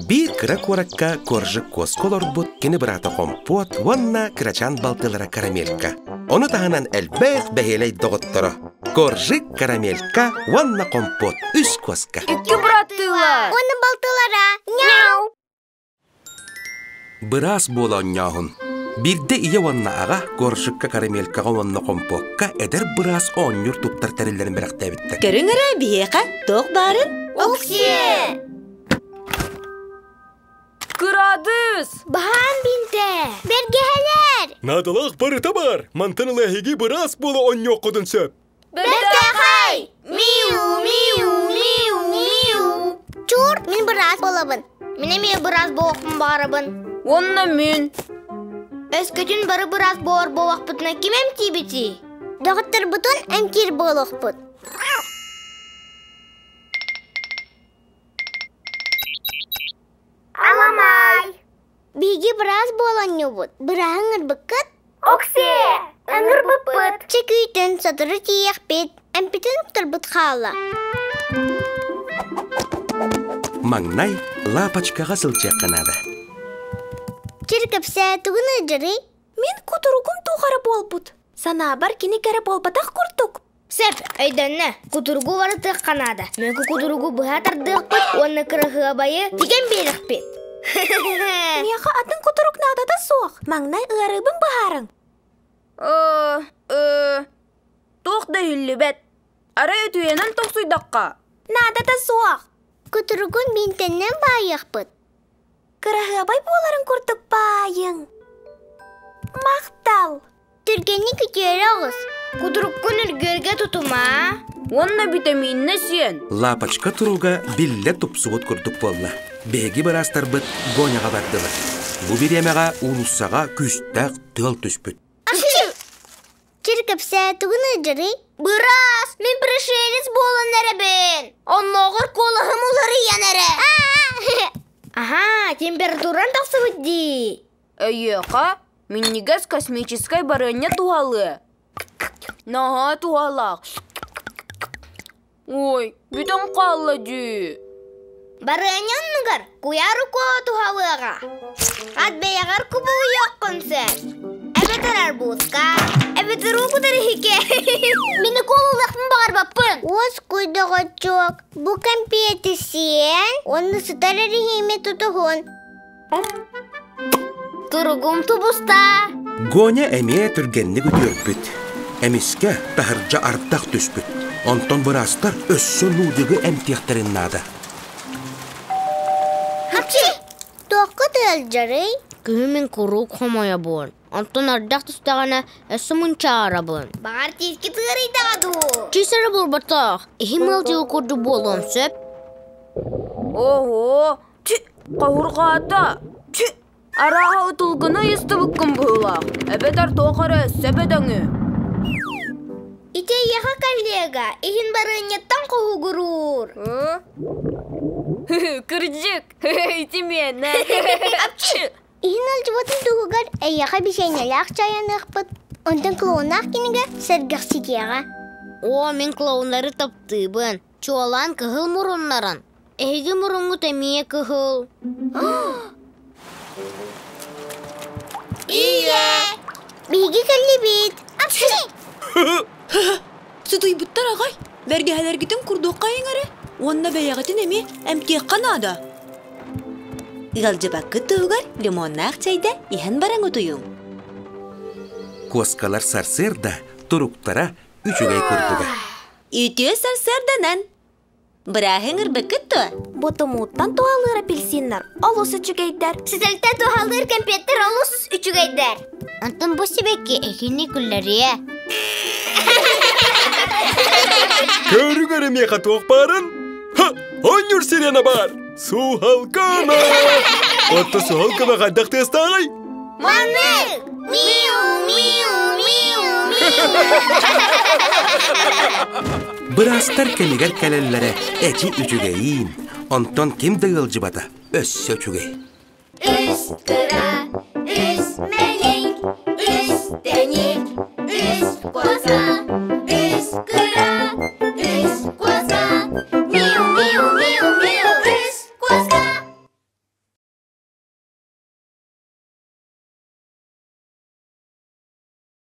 Биир кыра куоракка Коржик куоска олорбут кини быраата Хомпуот уонна кырачаан балтылара Карамелька. Ону таһынан элбэх бэһиэлэй доҕотторо Коржик, Карамелька уонна Хомпуот үс куоска. Икки быраттыылар. Уонна балтылара. Няу! Быраас буола оонньооһун. Биирдэ ийэ уонна аҕа Коржикка, Карамелькаҕа уонна Хомпуокка эдэр быраас оонньуур туттар тэриллэрин бэлэхтээбиттэр. Көрүҥ эрэ биһиэхэ туох баарын? Оксиэ! Кырадыс! Баһаан бинтэ! Бэргэһэлэр! Наадалаах барыта баар. Мантан ыла эһиги быраас буола оонньуоххутун сөп. Бэртээхэй! Миу, миу, миу, миу! Чур, мин быраас буолабын. Мин эмиэ быраас буолуохпун баҕарабын. Уонна мин. Өскөтүн бары быраас буолар буоллахпытына ким эмтиибитий? Доҕотторбутун эмтиир буолуохпут. Аламай! Биһиги быраас буоланньубут. Бырааһы ыҥырбыккыт? Оксиэ! Ыҥырбыппыт. Чэ күүтүн, сотору тиийиэхпит. Эмпитин уктарбыт хаалла. Маҥнай лапочкаҕа сылдьыахха наада. Чир кэпсээ тугун ыдьырый? Мин кутуругум тухары буолбут. Санаабар кини кэрэ буолбатах курдук. Сөп, өйдөннө. Кутуругу барытыахха наада. Мөкү кутуругу быһа тардыахпыт уонна кыраһыабайы тигэн биэриэхпит. Миэхэ атын кутурук наадата суох. Маҥнай ыарыыбын быһаарыҥ. Э, э, туох да иһиллибэт. Арай өтүйэнэн тохсуйдахха. Наадата суох. Кутуругун биинтэннэн баайыахпыт. Кыраһыабай буоларын курдук баайыҥ. Махтал! Түргэнник үтүөрэ оҕус. Кутуруккун үргүөргэ тутума. Уонна битэмииннэ сиэн. Лапочка туруга биллэ тупсубут курдук буолла. Биһиги быраастарбыт Гоняҕа бардылар. Бу бириэмэҕэ уулуссаҕа күүстээх тыал түспүт. Чир кэпсээ тугун ыдьырый? Быраас, мин пришелец буолан эрэбин. Оннооҕор куолаһым уларыйан эрэ. Аһаа, температуран тахсыбыт дии. Эйиэхэ минньигэс космическай барыанньа туһалыа. Наһаа туһалаах. Ой, бүтэн хаалла дии. Барыанньа оннугар куйаар укуо туһалыаҕа. Хат бэйэҕэр кубулуйуоххун сөп. Эбэтэр арбузка, эбэтэр уу кутар иһиккэ. Мин укуолулуохпун баҕарбаппын. Уос куйдаҕоччуок, бу кэмпиэти сиэн, уонна сытар эрэһиими тутуһун. Туругум тубуста. Гоня эмиэ түргэнник үтүөрбүт. Эмискэ таһырдьа ардах түспүт. Онтон быраастар өссө нуудигы эмтиэхтэрин наада. Хапчы! Туохха тыалдьарый? Күһүн мин куруук хомойобун. Онтон ардах түстэҕинэ өссө мунчаарабын. Баҕар тиискит ыарыйдаҕа дуу? Тиис эрэ буолбатах. Иһим ыалдьыы курдук буолуон сөп. Ого, Чү, хоһурҕаата. Чү, арааһа ытылгыны ыйыстыбыккын быһыылаах. Эбэтэр туох эрэ өссө бөдөҥү. Ити эйиэхэ коллега, иһин барыанньаттан хоһугуруур. Кырдьык, ити миэнэ. Апчы! Иһин алдьыбытын туһугар эйиэхэ бисиэнньэлээх чайаныахпыт, онтон клоуннаах кинигэ сэргэхситиэҕэ. Оо, мин клоуннары таптыыбын. Чуолаан кыһыл муруннарын. Эһиги муруҥҥут эмиэ кыһыл. Ийэ! Биһиги кэллибит. Апчи! Сытыйбыттар аҕай. Бэргэһэлэргитин курдуоххайыҥ эрэ уонна бэйэҕитин эмиэ эмтиэххэ наада. Ыалдьыбаккыт туһугар лимоннаах чэйдэ иһэн баран утуйуҥ. Куоскалар сарсыарда туруктара үчүгэй курдуга. Үтүө сарсыарданан! Бырааһыҥ ырбыккыт дуо? Ботомууттан туһалыыр апельсиннар олус үчүгэйдэр. Сизэлтэ туһалыыр кэмпиэттэр олус үчүгэйдэр. Онтон бу сибэкки эһини күллэриэ. Көрүҥ эрэ миэхэ туох баарын? Ха! Оонньуур сирена баар! Суһалкана! Отто суһалкана хайдах тыастааҕый? Маннык! Миу, миу, миу, миу! Быраастар кэмигэр кэлэллэрэ эчи үчүгэйиин, онтон ким да ыалдьыбата өссө үчүгэй. Үс кыра, үс мэлик, үс тэник, үс коза.